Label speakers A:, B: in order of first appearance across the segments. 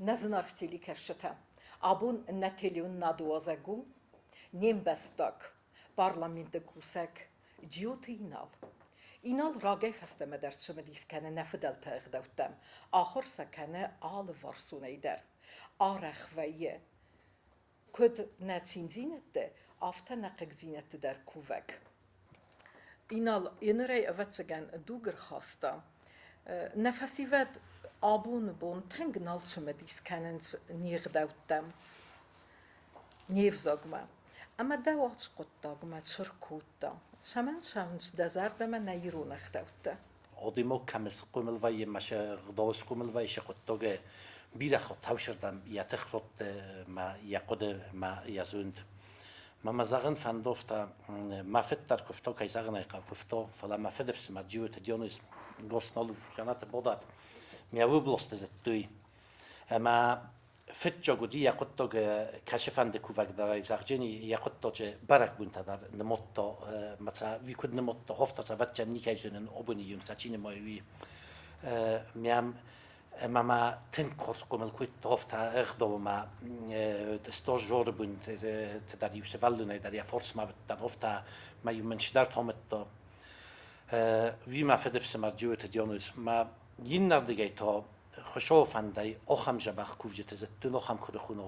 A: Нӕ зынаргъ телекӕсджытӕ, абон нӕ телеуынынады уазӕг у не мбӕстаг, парламенты кусӕг Джиоты Инал. Инал рагӕй фӕстӕмӕ дӕр цымыдис кӕны нӕ фыдӕлты ӕгъдӕуттӕм, ахуыр сӕ кӕны алыварсонӕй дӕр. Арӕх вӕййы, куыд нӕ циндзинӕдты, афтӕ нӕ хъыгдзинӕдты дӕр кувӕг. Инал, енырӕй, ӕвӕццӕгӕн, дуг ӕрхаста. Нӕ фӕсивӕд абоны бон тынг нал цымыдис кӕнынц не гъдӕуттӕм, не взагмӕ. Ӕмӕ дӕ уац хъуыддагмӕ цы ркодта? Цӕмӕн цӕуынц дӕ зӕрдӕмӕ нӕ ирон ӕгъдӕуттӕ?
B: Адӕймаг кӕм схъомыл вӕййы ӕмӕ се гъдау схъомыл вӕййы сӕ хъуыддагӕй, бирӕ хатт ӕвзӕрдӕм йӕ тых радты мӕ йӕ хъуыды мӕ йӕ зонд. Мӕ мӕ зӕгъын фӕнды афтӕ, мӕ фыд дӕр куывта, кӕй зӕгъын ӕй хъӕуы, куывта, фӕлӕ мӕ фыдыфсымӕр Джиоты Дионис Госнал Жанаты Бодат мӕ областы зыдтой. Ӕмӕ фыццаг уыди йӕ хъуыддаг кӕцыфӕнды кувӕг дӕр ӕй зӕгъджени йӕ хъуыддаджы бӕрӕгбонтӕ дӕр нымадта, ӕмӕ сӕ уый куыд нымадта, афтӕ сӕ ӕвӕццӕгӕн никӕй зонын абоны онг сӕ чи нымайы, уый. Мӕм ӕмӕ мӕ тынг хорз хъомыл кодта, афтӕ ӕгъдаумӕ стожоры бынты дӕр-иу сывӕллонӕй дӕр йӕ фарсмӕ уыдтӕн, афтӕ мӕ-иу мын цыдӕртӕ амыдта. Уый мӕ фыдыфсымӕр Джиоты Дионис. Мӕ иннӕрдыгӕй та Хуыцауы фӕндӕй ахӕм дзӕбӕх кувджыты зыдтон, ахӕм куырыхон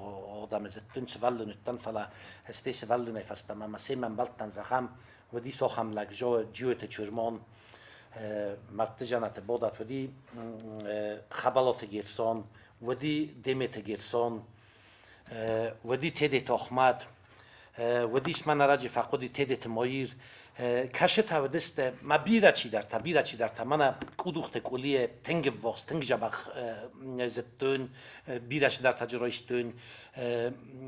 B: адӕмы зыдтон, сывӕллон уыдтӕн, фӕлӕ стӕй сывӕллонӕй фӕстӕмӕ мӕ семӕ ӕмбӕлдтӕн, зӕгъӕм, уыдис ахӕм лӕг, Джиоты Чурман, мӕрдты дзӕнӕты бадат, уыди Хӕбӕлаты Герсан, уыди Деметы Герсан, уыди Тедеты Ахмӕт, Уыдис мӕн ӕрӕджы фӕхъуыди Тедеты Моир. Кӕсытӕ уыдысты ма бирӕ чидӕртӕ, бирӕ чидӕртӕ. Мӕнӕ Къудухты Къулийы тынг ӕввахс, тынг дзӕбӕх зыдтон, бирӕ чидӕртӕ дзы райстон.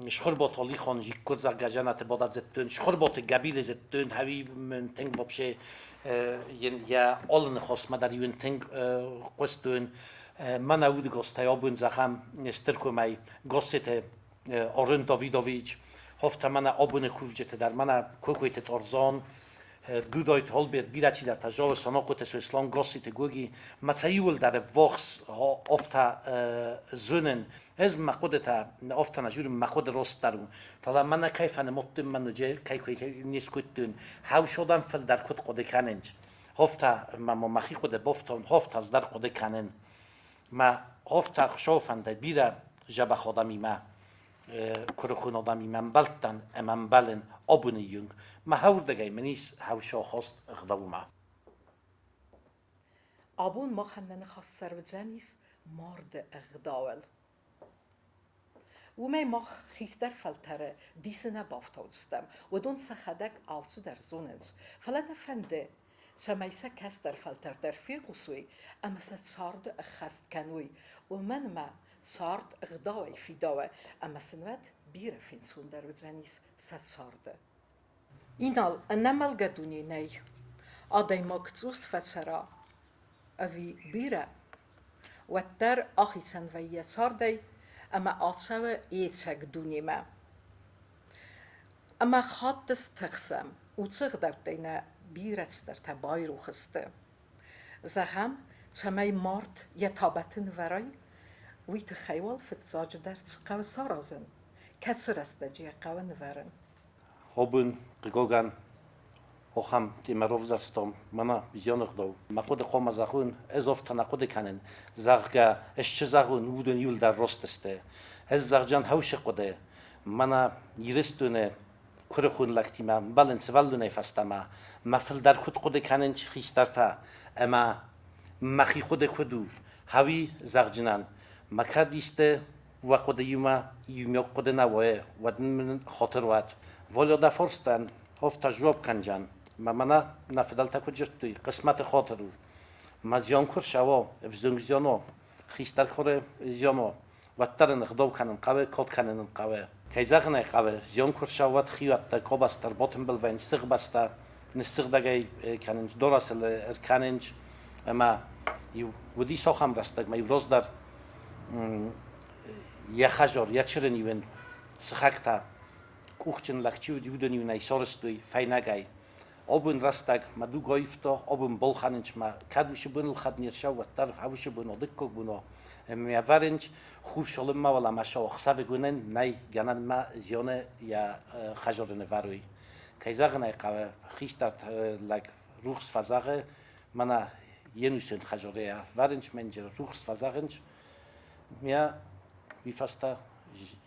B: Схуырботы Алихан Зиккур, зӕгъгӕ, дзӕнӕты бадӕт зыдтон. Схуырботы Гӕбилы зыдтон, хӕви мын тынг вообще йӕ алы ныхасмӕ дӕр-иу ын тынг хъуыстон. Мӕнӕ удгостӕй абон, зӕгъӕм, стыр комӕй Госсеты Орын Давидович, хофта мӕнӕ абоны кувджыты дӕр, мӕнӕ Кокойты Тарзан, Дудойты Альберт, бирӕ чидӕртӕ, Залы Санахъоты Сослан, Гасситы Гоги, мӕ сӕ иууылдӕр ӕввахс афтӕ зонын. Ӕз мӕ хъуыдытӕ афтӕ нӕ дзурын, мӕ хъуыды растдӕр у. Фӕлӕ мӕнӕ кӕй фӕнымадтон, мӕ ноджы кӕй кой не скодтон, хӕвсадӕн фылдӕр куыд хъуыды кӕнынц. Афтӕ мӕ мӕхи хъуыды бафтауын, афтӕ ӕз дӕр хъуыды кӕнын. Мӕ афтӕ Хуыцауы фӕндӕй бирӕ дзӕбӕх адӕмимӕ, куырыхон адӕмимӕ ӕмбӕлдтӕн ӕмӕ ӕмбӕлын абоны онг. Мӕ хӕуырдыгӕй мын ис хӕвсахаст ӕгъдаумӕ.
A: Абон махӕн нӕ ныхас цӕрдзӕнис марды ӕгъдауыл. Уымӕй мах хистӕр фӕлтӕры дисы нӕ бафтаудзыстӕм, уыдон сӕхӕдӕг алцыдӕр зонынц, фӕлӕ нӕ фӕнды, цӕмӕй сӕ кӕстӕр фӕлтӕр дӕр фехъусой ӕмӕ сӕ царды ӕххӕст кӕной, уымӕн ӕмӕ цард ӕгъдауӕй фидауы ӕмӕ сын уӕд бирӕ фенцондӕр уыдзӕнис сӕ царды. Инал, ӕнӕмӕлгӕ дуне нӕй. Адӕймаг цъус фӕцӕра ӕви бирӕ, уӕддӕр ахицӕн вӕййы цардӕй ӕмӕ ацӕуы йе цӕг дунемӕ. Ӕмӕ хатт стыхсӕм, уыцы ӕгъдӕуттӕй нӕ бирӕ цыдӕртӕ байрох сты. Зӕгъӕм, цӕмӕй мард йӕ табӕты нывӕрай, уый тыххӕй уал фыццаджыдӕр цы хъӕуы саразын, кӕцы рӕстӕджы йӕ хъӕуы нывӕрын.
B: Абон, хъыгагӕн, ахӕм темӕ равзӕрстам, мӕнӕ зианы ӕгъдау. Мӕ хъуыды хъуамӕ зӕгъон, ӕз афтӕ нӕ хъуыды кӕнын, зӕгъгӕ, ӕз цы зӕгъон, уыдон иуылдӕр раст сты. Ӕз зӕгъдзӕн хӕусы хъуыды, мӕнӕ Ирыстоны куырыхон лӕгтимӕ мбӕлын сывӕллонӕй фӕстӕмӕ, мӕ фылдӕр куыд хъуыды кӕнынц хистӕртӕ ӕмӕ мӕхи хъуыды куыд у, хӕуи зӕгъдзынӕн, мӕ кӕд исты уӕ хъуыды иумӕ иумиаг хъуыды нӕ уайы, уӕд мын хатыр уӕд. Воля дӕ форстӕн, афтӕ жуапп кӕнджан. Мӕ мӕнӕ нӕ фыдӕлтӕ куыд дзырдтой, хъысмӕты хатыр у. Мӕ зиан куы рцӕуа, ӕвзонг зиан у, хистӕр куы зиан у, уӕддӕр ын ӕгъдау кӕнын хъӕуы, кад кӕнын ын хъӕуы. Кӕй зӕгъын ӕй хъӕуы, зиан куы рцӕуа, уӕд хиуӕттӕ, къабӕзтӕ ӕрбатымбыл вӕййынц сыгъбӕстӕ, ныссыгъдӕгӕй кӕнынц, дорасыл ӕркӕнынц ӕмӕ иу уыдис ахӕм рӕстӕгмӕ, иу раздӕр йӕ хӕдзар, йӕ чырын-иу ын сыхӕгтӕ къухджын лӕг чи уыди, уыдон-иу ын ӕй сарӕзтой фӕйнӕгӕй. Абон рӕстӕг мӕ дуг аивта, абон балхӕнынц мӕ, кӕд уыцы бон ӕлхӕд не рцӕуы, уӕддӕр уыцы бон, дыккаг бон. Мӕ вӕрынч хур шолынмӕ уал ӕмӕ сӕ ӕхсӕвыгонӕн нӕй гӕнӕн ма зионы йӕ хӕзоры нывӕрой. Кӕй зӕгъын ӕй хъӕуы, хистӕр лӕг рухс фӕзӕгъы, мӕнӕ йе нусон хӕзорӕйӕ вӕрынч мӕнджы рухс фӕзӕгъынч, мӕ уый фӕстӕ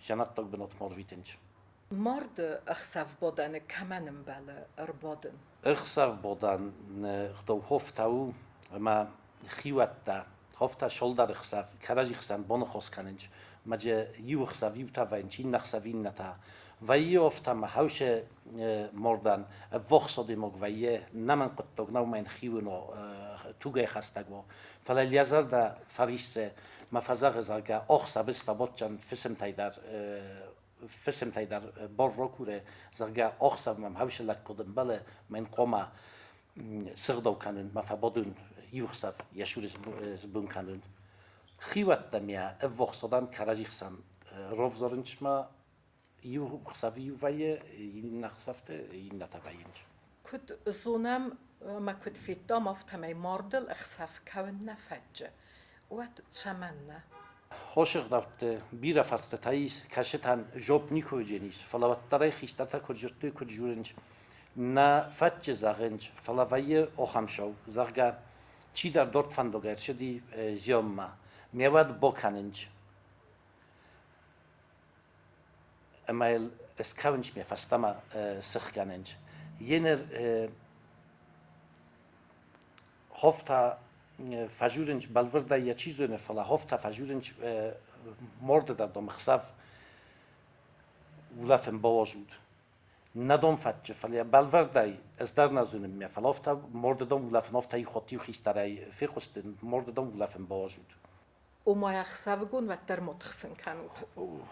B: зӕнӕттаг бынатмӕ ӕрвитынч.
A: Марды ӕхсӕвбадӕны кӕмӕн ӕмбӕлы ӕрбадын?
B: Ӕхсӕвбадӕны гъдау у ӕмӕ хиуӕттӕ, хофтӕ солдары хсӕв кӕрӕдзи хсӕн боныхос кӕнынц, мӕ иу ӕхсӕв иутӕ вӕййынц, иннӕ хсӕв иннӕтӕ. Вӕййы офтӕ ӕмӕ хӕусе мордӕн ӕввахс адӕймаг вӕййы, нӕмӕн хъуыддаг нӕу мӕн хиуын тугӕй хӕстӕг у. Фӕлӕ йӕ зӕрдӕ фӕриссы мӕ фӕзӕгъы, зӕгъгӕ, ӕхсӕв сфӕбаддзӕн фысымтӕй дӕр фысымтӕй дӕр бар ракуры, зӕгъгӕ, ӕхсӕв мӕм хӕвсы лӕггад ӕмбӕлы, мӕн хъуамӕ сыгъдау кӕнын, мӕ фӕбадын иу хсӕв йӕ цуры сбон кӕнын. Хиуӕттӕ мӕ ӕввахс адӕм кӕрӕдзи хсӕн равзарынц ма иу хсӕв иу вӕййы, иннӕ хсӕвты иннӕтӕ вӕййынц.
A: Куыд зонӕм ӕмӕ куыд федтам, афтӕмӕй мардыл ӕхсӕв кӕуын нӕ фӕччы. Уӕд цӕмӕннӕ?
B: Хосыгъдӕутты бирӕ фарстатӕ ис, кӕцытӕн жопп никуы уыдзӕнис, фӕлӕ уӕддӕр ӕй хистӕртӕ куыд зыдтой, куыд дзурынц, нӕ фӕтчы зӕгъынц, фӕлӕ вӕййы ахӕм шоу, зӕгъгӕ, чидӕр дорд фӕндаг ӕрцыди зианмӕ, ме уӕд бакӕнынц ӕмӕ йыл скӕуынц ме фӕстӕмӕ сыхгӕнынц. Еныр Хофтӕ фӕзурынц, бӕлвырдӕй йӕ чи зоны, фӕлӕ хофтӕ фӕзурынц морды дӕр дом ӕхсӕв улӕфын бауазут. Нӕ дом фӕтчы, фӕлӕ йӕ бӕлвырдӕй ӕз дӕр нӕ зонын мӕ, фӕлӕ офтӕ морды дом улӕфын офтӕ ихотиу хистӕрӕй фехъуыстын, морды дом улӕфын бауазут.
A: Ома ӕхсӕвыгон уӕддӕр ма тыхсын кӕнут?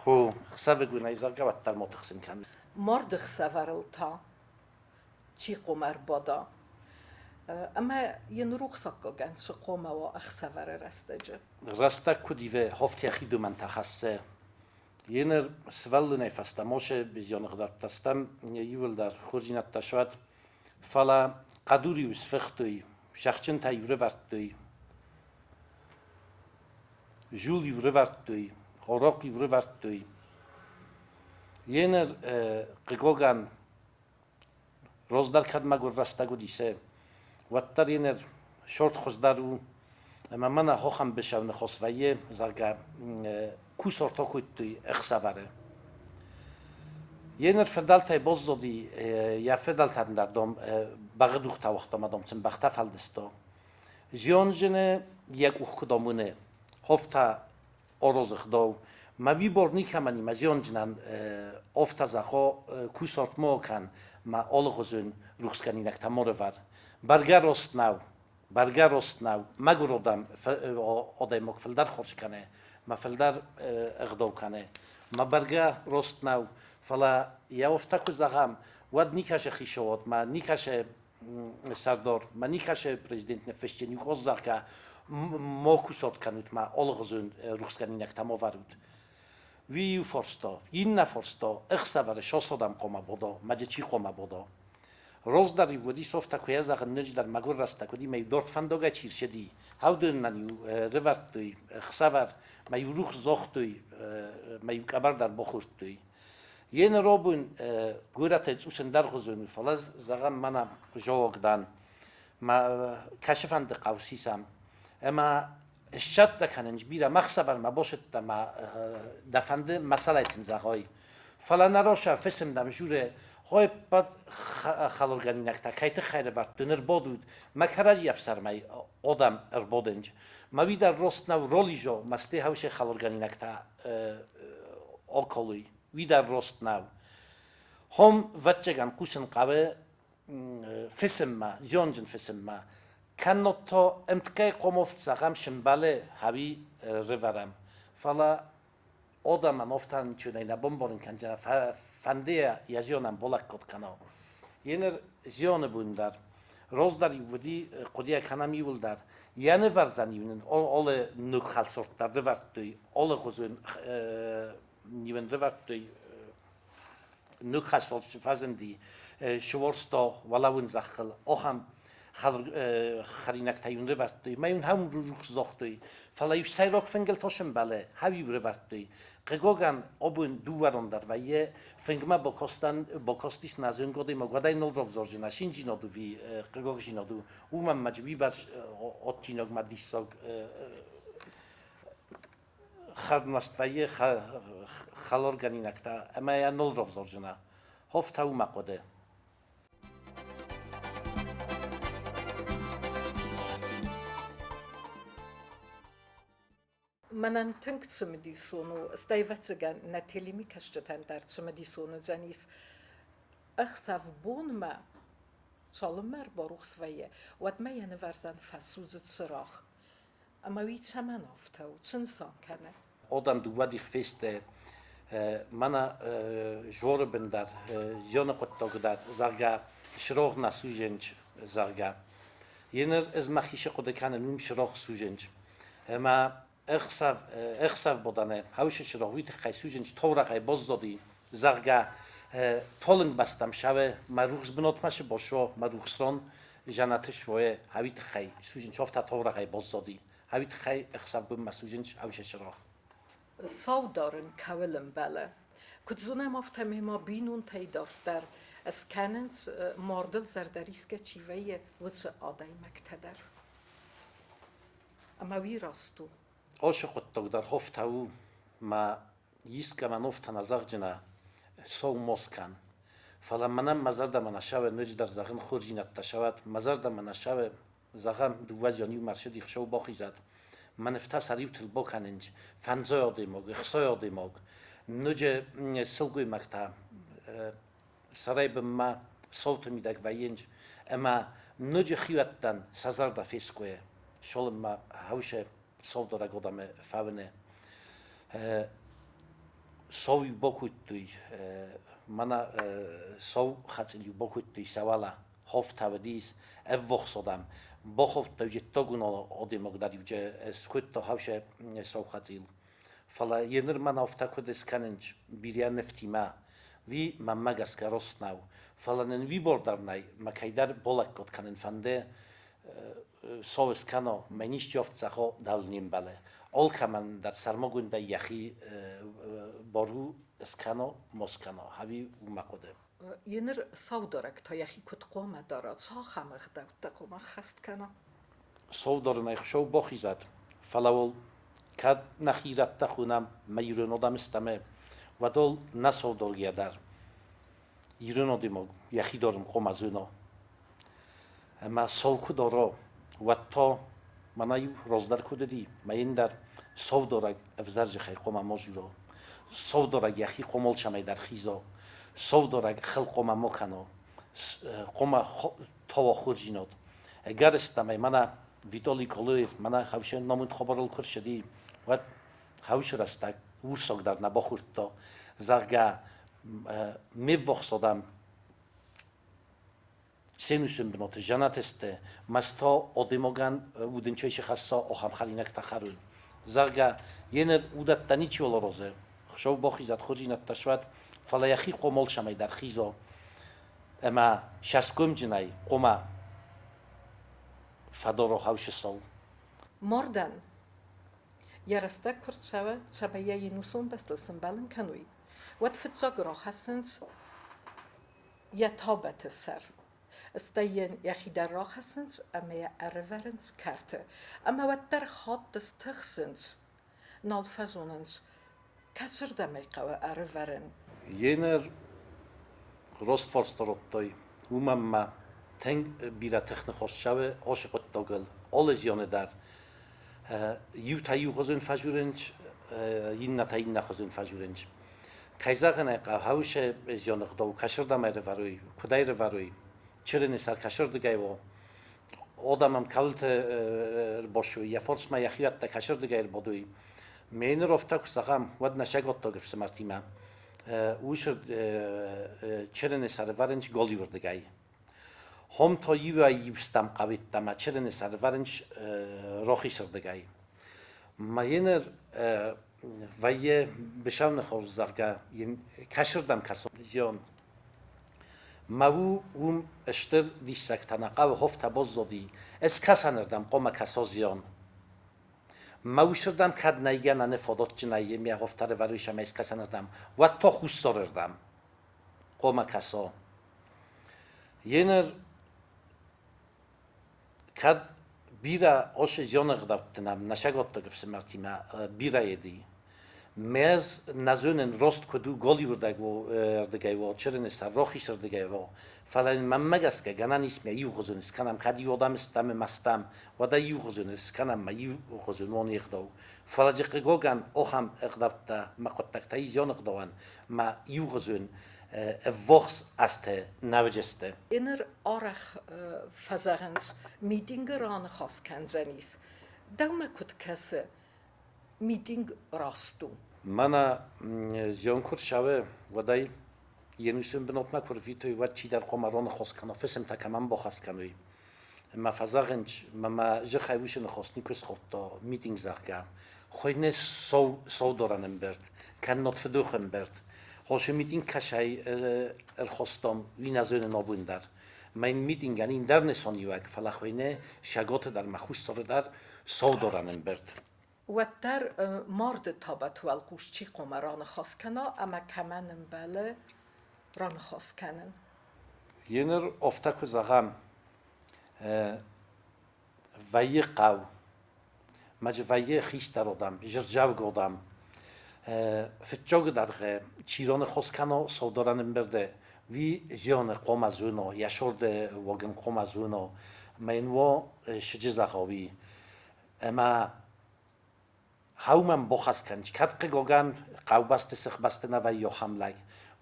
B: Хо, ӕхсӕвыгонӕй зӕгъгӕ уӕддӕр ма тыхсын кӕнут.
A: Марды хсӕвӕрыл та чи хъуамӕ ӕрбада? Ӕмӕ йын рухсаггагӕн цы хъуамӕ уа ӕхсӕвӕры рӕстӕджы?
B: Рӕстӕг куыд ивы, хофтӕхи домӕнтӕ хӕссы. Еныр сывӕллонӕй фӕстӕмӕ се зианыгъдӕуттӕ стӕм иууылдӕр хорздзинӕдтӕ суӕд, фӕлӕ хъӕдур-иу сфыхтой, зӕхджынтӕ-иу рывӕрдтой, жул-иу рывӕрдтой, арахъ-иу рывӕрдтой. Еныр хъыгагӕн Раздӕр кӕд мӕгуыр рӕстӕг уыдис, уӕддӕр еныр сорт хуыздӕр у ӕмӕ мӕнӕ хохӕмбисау ныхос вӕййы, зӕгъгӕ, кусорт акодтой ӕхсӕвӕры. Еныр фыдӕлтӕй баззади йӕ фыдӕлтӕн дӕр, дам, бӕгъыдухтӕ уагъта ӕмӕ, дам, сын бӕхтӕ фӕлдыста. Зианджыны йӕ къух куыд амоны, хофтӕ орозыхдоу. Ма вибор никӕмӕн има зионджынӕн офта захо кусорт мо кӕн, ма алыгъуызон рухсгӕнинӕгтӕ морывар. Бӕргӕ рост нӕу, бӕргӕ рост нӕу, мӕгуыр адӕм адӕймаг фылдӕр хорз кӕны, ма фылдӕр ӕгъдау кӕны. Ма бӕргӕ рост нӕу, фӕлӕ йӕ офта куы зӕгъӕм, уӕд никӕсы хицауад, ма никӕсы сӕрдар, ма никӕсы президент ныффысджын иу хорз, зӕгъгӕ, ма кусат кӕнут, ма алыгъуызон рухсгӕнинӕгтӕ ма вӕрут. Уый иу фарста. Иннӕ фарста, ӕхсӕвӕры сосадӕм хъуамӕ бада, мӕ чи хъуамӕ бада. Раздӕр-иу уыди софтӕ куы йӕ зӕгъын, ноджыдӕр мӕгуыр рӕстӕг уыди, мӕ-иу дард фӕндагӕй чи рцыди, хӕвдынӕн-иу рывӕрдтой ӕхсӕвӕр, мӕ-иу рухс загътой, мӕ-иу къӕбӕр дӕр бахордтой. Йе робун горӕтӕй цъус ӕндӕргъуызон у, фӕлӕ зӕгъӕм, мӕнӕ зоог дӕн, мӕ кӕцыфӕнды хъӕу сисӕм ӕмӕ сцӕттӕ кӕнынц бирӕ мӕхсӕвӕрмӕ босыдтӕ мӕ дӕ фӕнды мӕсӕлӕй сын зӕгъой. Фӕлӕ нӕ роса фысым дӕм журы хой ӕппӕт хӕлоргӕнинӕгтӕ кӕй тыххӕй рывӕрдтой, ныр бодут, мӕ кӕрӕдзи ӕфсӕрмӕй одӕм ӕрбодынч. Мӕ уый дӕр рост нӕу ролизо, мӕ сте хӕусе хӕлоргӕнинӕгтӕ околуй, уый дӕр рост нӕу. Хом вӕццӕгӕн хъусын хъӕуы фысыммӕ, зионджын фысыммӕ. Кӕннод то ӕмткӕй хъомофт зӕгъӕм сымбӕлы хӕуи рывӕрӕм. Фӕлӕ одӕмӕн офтӕн чунӕй нӕ бомборын кӕндзӕнӕ, фӕнды йӕ зионӕн болӕггад кӕна. Еныр зионы бун дӕр раздӕр уыди хъуыдыйӕ кӕнӕм иуылдӕр. Йӕ нывӕрзӕн-иу нын алы ног хӕлцорт дӕр рывӕрдтой, алыгъуызон ниуын рывӕрдтой ног хӕлцорт фӕзынди, сыуӕрста уӕлӕуын зӕххыл. Ахӕм Хӕринӕгтӕ-иу рывӕрдтой, ма-иу хӕм рухс загътой, фӕлӕ-иу сӕйраг фынгыл та сӕмбӕлы, хӕу-иу рывӕрдтой. Хъыгагӕн, абон дыууӕрон дӕр вӕййы, фынгмӕ бакастӕн, бакастис нӕ зонгӕ адӕймаг, уӕдӕй нал равзарджына, шинджинад у ви хъыгагдзинад у, уымӕн ма уыйбӕрц адджинаг ма диссаг хӕрдмаст вӕййы хӕларгӕнинӕгтӕ ӕмӕ йӕ нал равзарджына. Афтӕ у мӕ хъуыды.
A: Мӕнӕн тынг цымыдисон у, стӕй ӕвӕццӕгӕн нӕ телемикӕсджытӕн дӕр цымыдисон уыдзӕнис, ӕхсӕв-бонмӕ цалынмӕ ӕрбарухс вӕййы, уӕдмӕ йӕ нывӕрзӕн фӕсудзы цырагъ. Ӕмӕ уый цӕмӕн афтӕ у, цы нысан кӕны?
B: Адӕм дыууӕ дих фесты. Мӕнӕ Жоры бын дӕр, зионы хъуыддаг дӕр, зӕгъгӕ, срог нӕ сузенч, зӕгъгӕ. Еныр ӕз мӕхи цы хъуыды кӕнын, уым срог сузенч. Ӕмӕ ӕхсӕв, ӕхсӕвбодӕны хаусы срог уый тыххӕй сузенч таурӕгъӕй баззади, зӕгъгӕ, талынг бӕстӕм сӕвы, мӕ рухс бынатмӕ цы басуа, мӕ рухс ран жанаты суайы, хауи тыххӕй сузенч афтӕ таурӕгъӕй баззади. Хауи тыххӕй ӕхсӕвбонмӕ сузенч хаусы срог.
A: Саударын кӕуыл ӕмбӕлы. Куыд зонӕм, афтӕмӕй ма бинонтӕй дарддӕр скӕнынц, мардыл зӕрдӕрисгӕ чи вӕййы, уыцы адӕймӕгтӕ дӕр. Ӕмӕ уый раст у.
B: Ацы хъуыддаг дӕр афтӕ у, мӕ искӕмӕн афтӕ нӕ зӕгъджынӕ, сау ма скӕн. Фӕлӕ мӕнӕн мӕ зӕрдӕмӕ нӕ цӕуы, ноджыдӕр зӕгъын хорздзинӕдтӕ цӕуӕд, мӕ зӕрдӕмӕ нӕ цӕуы, зӕгъӕм, дыууӕ зиан иумӕ ӕрцыди, Хуыцау бахизӕд, мӕ нывтӕ сӕ риутыл бакӕнынц, фӕндзай адӕймаг, ӕхсай адӕймаг, ноджы сылгоймӕгтӕ сӕрӕй бынмӕ сауты мидӕг вӕййынц ӕмӕ ноджы хиуӕттӕн сӕ зӕрдӕ фескъуыйы, цалынмӕ хаусы саударӕг адӕмы фӕуыны. Сау-иу бакодтой, мӕнӕ сау хӕцъил-иу бакодтой сӕ уӕлӕ, хафтӕ уыдис, ӕввахс адӕм. Бахаудта джеттагон адӕймаг дӕр-иу скодта хаусе сау хӕцъил. Фӕлӕ йе ныр мӕн афтӕ куыд скӕнынц бирӕ нывтимӕ, уый мӕнмӕ гӕсгӕ раст нӕу. Фӕлӕ нын уый бар дӕр нӕй, мӕ кӕйдӕр балӕггад кӕнын фӕнды, сау скӕна, мӕ нисчи афтӕ дӕл не мбӕлы. Алкӕмӕн дӕр сӕрмагондӕй йӕхи бар у скӕна, ма скӕна, ӕви у мӕ хъуыды.
A: Еныр саударӕг та йӕхи куыд хъуамӕ дара, цахӕм ӕгъдӕуттӕ хъуамӕ ӕххӕст кӕна?
B: Саударынӕй Хуыцау бахизӕд, фӕлӕ уыл кӕд нӕхи ирӕттӕ хонӕм мӕ ирон адӕм стӕм, уӕд ыл нӕ саударгӕ дӕр ирон адӕймаг йӕхи дарын хъуамӕ зона. Ӕмӕ сау куы дара, уӕд та мӕнӕ-иу раздӕр куыд уыди, мӕ йын дӕр саударӕг ӕвзӕр зӕххӕй хъуамӕ ма дзура, саударӕг йӕхи хъуамӕ алцӕмӕй дӕр хиза, саударӕг хыл хъуамӕ ма кӕна, хъуамӕ тауа хорздзинад. Ӕгӕрыстӕмӕй мӕнӕ Виталий Калоев мӕнӕ хӕвсӕн намынд хабарыл куы рцыди, уӕд хӕвсы рӕстӕг урсаг дӕр нӕ бахордта, зӕгъгӕ, ме ввахс адӕм се нусон бынаты жанат сты, мӕ та адӕймагӕн удӕнцой чи хӕсса, ахӕм хӕринӕгтӕ хӕрын. Зӕгъгӕ, еныр уыдӕттӕ ничиуал аразы, Хуыцау бахизӕд, хорздзинӕдтӕ суӕд, фӕлӕ йӕхи хъуамӕ алцӕмӕй дӕр хиза ӕмӕ сӕсгомджынӕй хъуамӕ фӕдара хаусы сау.
A: Мардӕн йӕ рӕстӕг куы рцӕуа, цӕмӕй йӕ йе нусон бӕстыл сӕмбӕлын кӕной, уӕд фыццаг рахӕссынц йӕ табӕты сӕр. Стӕй йын йӕхи дӕр рахӕссынц ӕмӕ йӕ ӕрӕвӕрынц кӕрты. Ӕмӕ уӕддӕр хатт стыхсынц, нал фӕзонынц, кӕцырдӕм ӕй хъӕуы ӕрӕвӕрын.
B: Еныр рост фарста радтай, уымӕн ма тынг бирӕ тых ныхас цӕуы ацы хъуыддагыл алы зианы дӕр. Иутӕ иухуызон фӕдзурынц, иннӕтӕ иннӕхуызон фӕдзурынц. Кӕй зӕгъын ӕй хъӕуы, хаусы зианы ӕгъдау кӕсырдӕм ӕрӕвӕрой, куыд ӕрӕвӕрой, чырыны сӕр кӕсырдыгӕй уа, адӕм ӕм кӕуылты ӕрбасой, йӕ фарсмӕ йӕхиуӕттӕ кӕсырдыгӕй ӕрбадой. Ме ныр афтӕ куы зӕгъӕм, уӕд нӕ сӕготтаг ӕфсымӕртимӕ уыцы чырыны сӕр ӕвӕрынц галиуырдыгӕй. Хом та иуӕй-иу стӕм хъӕуеддӕмӕ чырыны сӕр ӕвӕрынц рахисырдыгӕй. Ма еныр вӕййы бысау ныхас, зӕгъгӕ, йын кӕсырдӕм кӕсон зиан. Ма у уым стыр диссӕгтӕ нӕ хъӕуы хофтӕ боззоди, скӕсӕнырдӕм хъомӕ кӕсозион. Ма усырдӕм кӕд нӕйгӕнӕны фодотджынӕй йемӕ хофтӕ рывӕруй сӕмӕ скӕсӕнырдӕм, уӕд то хуссорырдӕм хъомӕ кӕсо. Еныр кӕд бирӕ осы зионы ӕгъдӕутты нӕм нӕ саготтаг ӕфсымӕртимӕ бирӕ еди. Мӕз нӕ зонын рост куыд у голиуырдыгӕй уо, чырыны сӕр рохисырдыгӕй уо, фӕлӕ мӕнмӕ гӕсгӕ гӕнӕн ис мӕ иугъуызон скӕнӕм, кӕд иу одам стӕм ӕмӕ стӕм, уӕдӕ иугъуызон скӕнӕм мӕ иугъуызон уон ӕгъдау. Фӕлӕ джы хъыгогӕн охӕм ӕгъдӕуттӕ мӕ хъуыддӕгтӕ изион ӕгъдауӕн мӕ иугъуызон ӕввахс азтӕ нӕ уыдысты.
A: Еныр арӕх фӕзӕгъынц, митингы раныхас кӕндзӕнис. Дӕумӕ куыд кӕсы, митинг раст у?
B: Мӕнӕ зиан куы рцӕуы, уӕд ӕй йе нусон бынатмӕ куы рвитой, уӕд чидӕр хъуамӕ раныхас кӕна, фысымтӕ кӕмӕн бахӕс кӕной. Ӕмӕ фӕзӕгъынц, мӕ мӕ зӕххӕй уыцы ныхас никуы схуыдта, митинг, зӕгъгӕ. Хуыйны саударӕн ӕмбырд, кӕннод фыдох ӕмбырд. Хосы митинг кӕсӕй ӕрхастам, уый нӕ зонын абон дӕр. Мӕн митингӕн ӕндӕр нысаниуӕг, фӕлӕ хуыйны Саготы дӕр мӕ Хуссары дӕр саударӕн ӕмбырд.
A: Уӕддӕр марды табӕты уӕлхъус чи хъуамӕ раныхас кӕна ӕмӕ кӕмӕн ӕмбӕлы раныхас кӕнын?
B: Еныр афтӕ куы зӕгъӕм, вӕййы хъӕу, ма дзы вӕййы хистӕр адӕм, зырзӕвг адӕм. Фыццагдӕр чи раныхас кӕна саударӕн ӕмбырды, уый зионы хъуамӕ зона, йӕ сорды уаг ын хъуамӕ зона, ӕмӕ йын уа сыджы зӕгъа уый. Ӕмӕ хъӕумӕ бахӕс кӕн, кӕд хъыгагӕн хъӕубӕсты сыхбӕсты нӕ вӕййы ахӕм лӕг,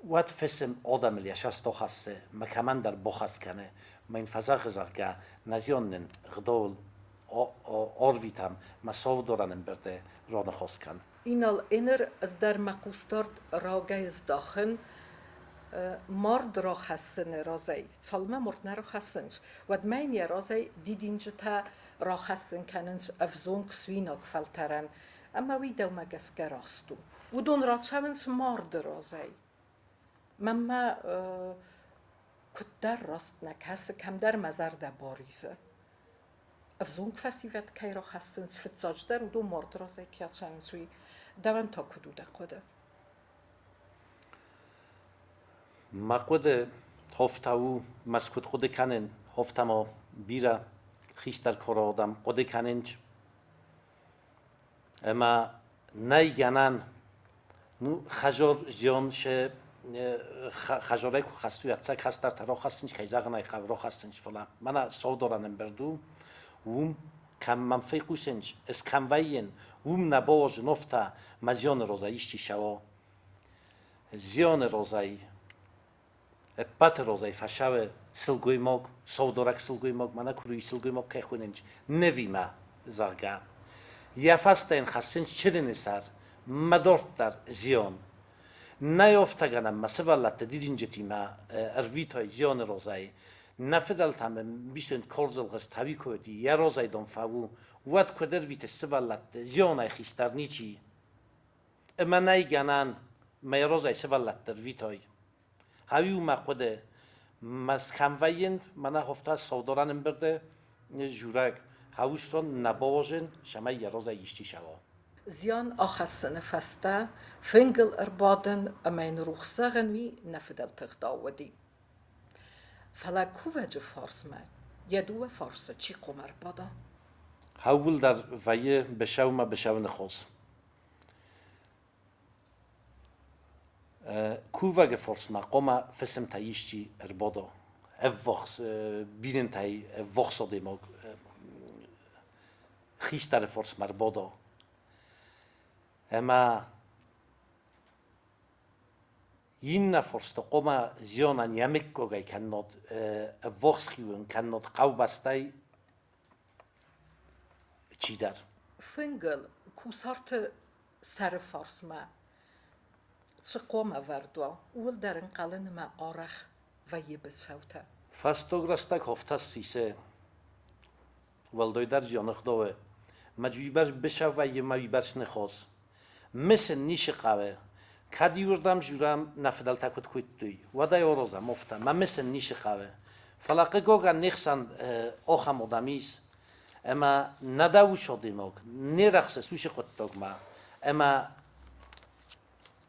B: уӕд фысым адӕмыл йӕ сӕст ахӕссы мӕ кӕмӕндӕр бахӕс кӕны, мӕ йын фӕзӕгъы, зӕгъгӕ, нӕ зиан нын гъдауыл арвитӕм, мӕ саударӕн ӕмбырды раныхас кӕн.
A: Инал, еныр ӕз дӕр мӕ хъусдард рагӕй здахын мард рахӕссыны разӕй. Цалынмӕ мард нӕ рахӕссынц, уӕдмӕ йын йӕ разӕй дидинджытӕ рахӕссын кӕнынц ӕвзонг суинаг фӕлтӕрӕн, ӕмӕ уый дӕумӕ гӕсгӕ раст у. Уыдон рацӕуынц марды разӕй. Мӕнмӕ куыддӕр раст нӕ кӕсы, кӕмдӕр мӕ зӕрдӕ баризы. Ӕвзонг фӕсивӕд кӕй рахӕссынц, фыццаджыдӕр уыдон марды разӕй кӕй ацӕуынц, уый дӕуӕн та куыд у дӕ хъуыды?
B: Мӕ хъуыды афтӕ у, мӕ куыд хъуыды кӕнын, афтӕ ма бирӕ хистӕр кары адӕм хъуыды кӕнынц. Ӕмӕ нӕй гӕнӕн, ну, хӕзор зиан се хӕзорӕй куы хӕссуй, ӕцӕг хӕстӕртӕ рахӕссынц, кӕй зӕгъын ӕй хъӕуы, рахӕссынц, фӕлӕ мӕнӕ саударӕн ӕмбырд у, уым кӕм мӕм фехъусынц, ӕз кӕм вӕййын, уым нӕ бауарзын афтӕ, мӕ зианы розӕ исчи сӕуа. Зианы розӕй, ӕппӕты розӕй фӕсӕуы сылгоймаг, саударӕг сылгоймаг, мӕнӕ куырыйы сылгоймаг кӕй хонынц, нывимӕ, зӕгъгӕ. Йӕ фӕстӕ йын хӕссынц чырыны сӕр, мӕ дарддӕр зиан. Нӕ афтӕгӕнӕн мӕ сывӕллӕтты дидинджытимӕ ӕрвитой зианы розӕй. Нӕ фыдӕлтӕм ӕмбисонд хорз ӕлгъыст хауи куы уыди, йӕ розӕй дон фӕу, уӕд куыд ӕрвитыс сывӕллӕтты, зианӕй хистӕр ничи. Ӕмӕ нӕй гӕнӕн, мӕ розӕй сывӕллӕтты рвитой. Хауи мӕ хъуыды, мӕ схӕм вӕййынд, мӕнӕ хофта саударӕн ӕмбырды журӕг, хауыстон нӕ бауозын, цӕмӕй йӕ розӕй исчи сӕуа.
A: Зиан ахӕссыны фӕстӕ фынгыл ӕрбадын ӕмӕ йын рухс зӕгъын уый нӕ фыдӕлты ӕгъдау уыди. Фӕлӕ кувӕджы фарсмӕ йӕ дыууӕ фарсы чи хъуамӕ ӕрбада?
B: Хӕууылдӕр вӕййы быцӕумӕ быцӕу ныхос. Кувӕгы фарсмӕ хъуамӕ фысымтӕ исчи ӕрбада, ӕввахс бинонтӕй ӕввахс адӕймаг хистӕры фарсмӕ ӕрбада. Ӕмӕ иннӕ фарста хъуамӕ зианӕн йӕ мыггагӕй кӕннод ӕввахс хиуын, кӕннод хъӕубӕстӕй чидӕр.
A: Фынгыл кусарты сӕры фарсмӕ цы хъуамӕ ӕвӕрд уа, ууыл дӕр ӕнхъӕлынмӕ арӕх вӕййы быцӕутӕ.
B: Фӕстаг рӕстӕг афтӕ ссисы, уӕлдайдӕр зианы ӕгъдауы, мӕ уыйбӕрц быцӕу вӕййы мӕ уыйбӕрц ныхас. Мысын ницы хъӕуы. Кӕд иуырдӕм журам нӕ фыдӕлтӕ куыд куыдтой, уӕд ӕй орозӕм офтӕ, мӕ мысын ницы хъӕуы. Фӕлӕ хъыгогӕн не хсӕн охӕм одӕм ис, ӕмӕ нӕ дӕ ус одемог, не рӕхсыс уыцы хъуыддагмӕ, ӕмӕ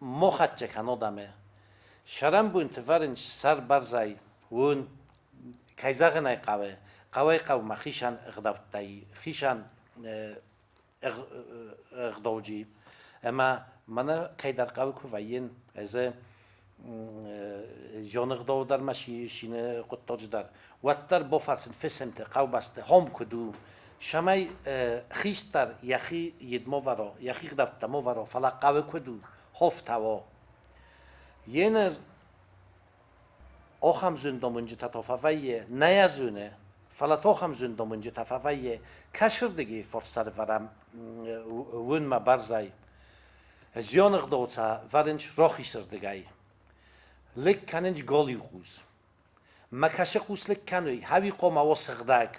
B: мохӕццӕ кӕн одӕмӕ. Сӕрӕнбонты вӕрынч сӕр бӕрзӕй, уын, кӕй зӕгъын ӕй хъӕуы, хъӕуӕй-хъӕумӕ хицӕн ӕгъдӕуттӕй, хицӕн ӕгъдауджи. Ӕмӕ мӕнӕ кӕйдӕр хъӕуы куы вӕййын, ӕз зоны ӕгъдау дӕр мӕ сины хъуыддаджы дӕр, уӕддӕр бафӕрсын фысымты, хъӕубӕсты, хом куыд у, цӕмӕй хистӕр йӕхи йед ма вӕра, йӕхи ӕгъдӕуттӕ ма вӕра, фӕлӕ хъӕуы куыд у, хофтауа. Еныр Ахӕм зондамонджытӕ та фӕвӕййы, нӕ йӕ зоны, фӕлӕ та ахӕм зондамонджытӕ фӕвӕййы, кӕсырдыги фӕрсӕрвӕрӕм уынмӕ бӕрзӕй. Зианы гъдау цӕ вӕрынч рахисырдыгӕй. Лыг кӕнынч галиу хъус. Мӕ кӕсы хъус лыг кӕнуй, хӕуи хъуамӕ уа сыгъдӕг.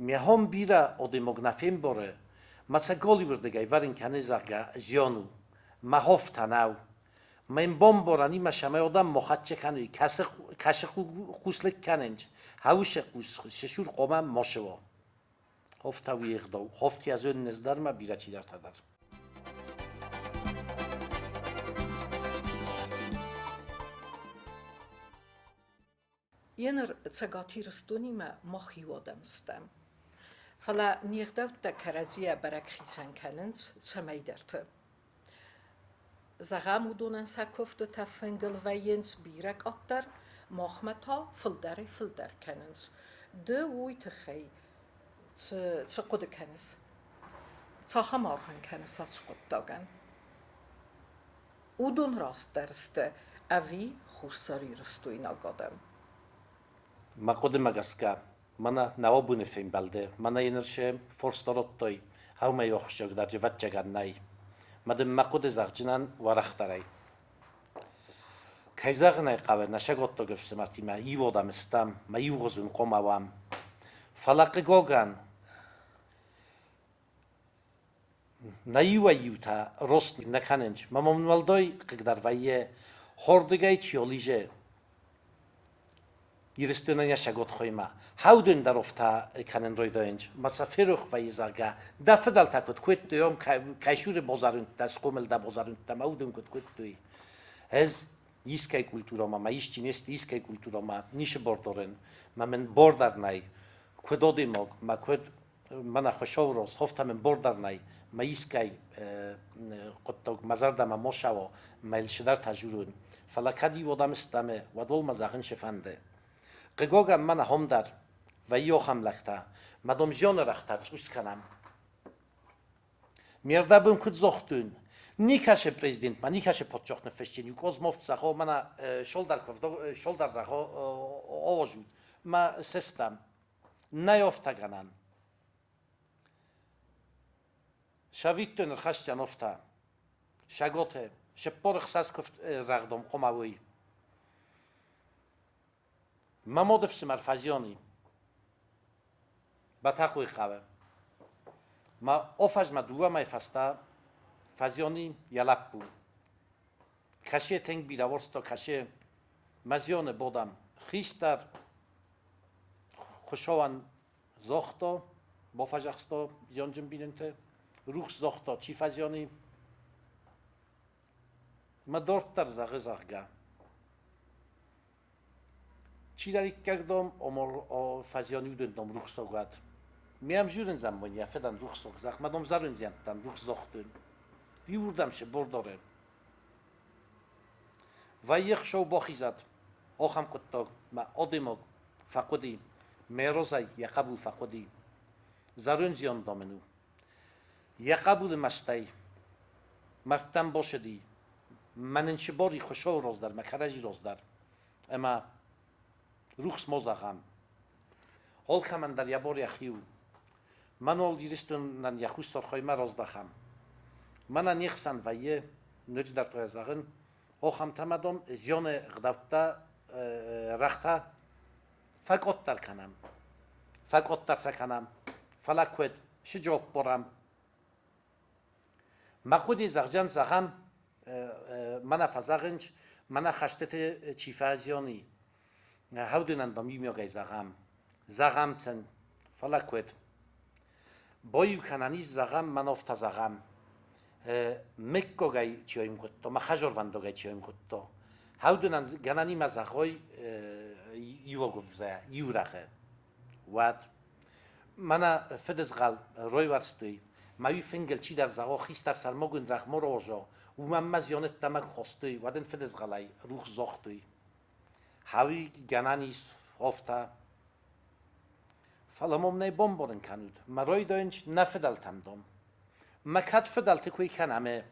B: Мӕ бирӕ адӕймаг нӕ фембары, мӕ сӕ галиуырдыгӕй вӕрын кӕны, зӕгъгӕ, зиан у. Мӕ хофтӕ нӕу. Мӕн бамбарӕн имӕ адӕм ма хӕццӕ кӕнуй, кӕсы хъуслыг кӕнынч, хӕусы хъус сысур хъуамӕ ма суа. Хофтӕ уый ӕгъдау, хофти ӕз дӕр ма бирӕ чидӕртӕ дӕр.
A: Еныр Цӕгат Ирыстонимӕ мах иу адӕм стӕм. Фӕлӕ не гъдӕуттӕ кӕрӕдзийӕ бӕрӕг хицӕн кӕнынц цӕмӕйдӕрты. Зӕгъӕм, уыдонӕн сӕ куывдтытӕ фынгыл вӕййынц бирӕ къаддӕр, махмӕ та фылдӕрӕй-фылдӕр кӕнынц. Ды уый тыххӕй цы хъуыды кӕныс? Цахӕм аргъ ын кӕныс ацы хъуыддагӕн? Уыдон растдӕр сты ӕви хуссарирыстойнаг адӕм?
B: Мӕ хъуыдымӕ гӕсгӕ, мӕнӕ нӕ абоны фембӕлды мӕнӕ ныр се форст радтой, ӕмӕ ахсджиагдӕр ӕвӕццӕгӕн нӕй. Мӕ дын мӕ хъуыды зӕгъдзынӕн уӕрӕхдӕрӕй. Кӕй зӕгъын ӕй хъӕуы, нӕ саготтаг ӕфсымӕртимӕ иу адӕм стӕм, мӕ иугъуызон хъуамӕ уӕм. Фӕлӕ хъыгагӕн, Нӕ иуӕй-иутӕ рост нӕ кӕнынц, мӕ мын уӕлдай хъыгдӕр вӕййы, хордыгӕй чи олиже, Ирыстонӕн йӕ саготхоймӕ. Хаудын дӕр офтӕ кӕнын райдайынц, мӕ сӕ ферох вӕййы, зӕгъгӕ, дӕ фыдӕлтӕ куыд кодтой, ам кӕй суры базарынтӕ, схъомыл дӕ базарынтӕ, мӕ уыдон куыд кодтой. Ӕз искӕй культурӕмӕ, мӕ исчи не сты искӕй культурӕмӕ, ницы бар дарын, мӕ мын бар дӕр нӕй, куыд адӕймаг, мӕ куыд мӕнӕ Хуыцау роз, хофтӕ мын бор дӕр нӕй, мӕ искӕй хъуыддаг мӕ зӕрдӕмӕ ма цӕуа, мӕ йыл цыдӕртӕ дзурон. Фӕлӕ кӕд иу адӕм стӕмы, уӕд уал мӕ зӕгъын цы фӕнды. Хъыгагӕн мӕнӕ хом дӕр вӕййы ахӕм лӕгтӕ, мӕ дам зианы рӕгътӕ цъус кӕнӕм. Ме рдӕбон куыд загътон, никӕцы президентмӕ, никӕцы паддзах ныффысджын иу Козмов зӕгъо, мӕнӕ шолдар зӕгъо, ауазут, мӕ сыстӕм. Нӕй офтӕгӕнӕн. Сӕвиттон ӕрхӕсдзӕн офтӕ. Саготе, 46 куывд рӕгъдом хъуамӕ уой. Мӕ мады фсымӕр фӕзиан и. Бӕтӕхъойы хъӕуы. Мӕ офӕзмӕ дыууӕ мӕйы фӕстӕ фӕзиан и йӕ лӕппу. Кӕсе тынг бирӕ уарзта, кӕсе мӕ зианы бодӕм. Хистӕр Хуыцауӕн загъта, бафӕдзӕхста зианджын бинонты, рухс загъта, чи фӕзиан и. Мӕ дарддӕр зӕгъы, зӕгъгӕ, чидӕриддӕр, дам, фӕзиан уыдон, дам, рухсаг уӕд. Ме ӕмзурын заммон йӕ фыдӕн рухсаг зӕгъ, мӕ дам зӕрондзиӕнттӕн рухс загътон. Иуырдӕм се бордары. Вӕййы хсӕв бахизӕд ахӕм хъуыддаг, мӕ адӕймаг фӕхъуыди, мӕ разӕй йӕ хъӕбул фӕхъуыди. Зӕронд зиан, дам ын у. Йӕ хъӕбулы мӕстӕй мӕрдтӕм басыди, мӕн ын цы бар и Хуыцауы раз дӕр, мӕ кӕрӕдзи раз дӕр, ӕмӕ рухс ма зӕгъӕм. Алкӕмӕн дӕр йӕ бар йӕхи у. Мӕн уал Ирыстонӕн йӕ хуссар хаймӕ раздахӕм. Мӕнӕ не хсӕн вӕййы, ноджыдӕр та зӕгъын, ахӕмтӕ ма, дам, зианы ӕгъдӕуттӕ, рӕгътӕ фӕкъаддӕр кӕнӕм. Фӕкъаддӕр сӕ кӕнӕм, фӕлӕ куыд, цы джоппорӕм. Мӕ хъуыди зӕгъдзӕн, зӕгъӕм, Мӕнӕ фӕзӕгъынц, мӕнӕ хӕстыты чи фӕзиан и, хӕудынӕн дам иумиагӕй зӕгъӕм. Зӕгъӕм сын, фӕлӕ куыд? Баиу кӕнӕн ис, зӕгъӕм, мӕн афтӕ зӕгъӕм. Мыггагӕй чи аивгъуыдта, мӕ хӕдзарвӕндагӕй чи аивгъуыдта, хӕудынӕн гӕнӕнимӕ зӕгъой иу агуывзӕ, иу рӕгъы. Уӕд мӕнӕ фыдызгъӕл райуӕрстой, мӕ уый фынгыл чидӕр зӕгъа хистӕр сӕрмагонд рӕгъ ма рауаза, уымӕн мӕ зианӕдтӕ хостой, уӕд ын фыдызгъӕлӕй рухс загътой. Хауи гӕнӕн ис афтӕ. Фӕлӕ мӕм нӕ бамбарын кӕнут, мӕ райдайӕн нӕ фыдӕлтӕм дам. Мӕ кӕд фыдӕлты кой кӕнӕм,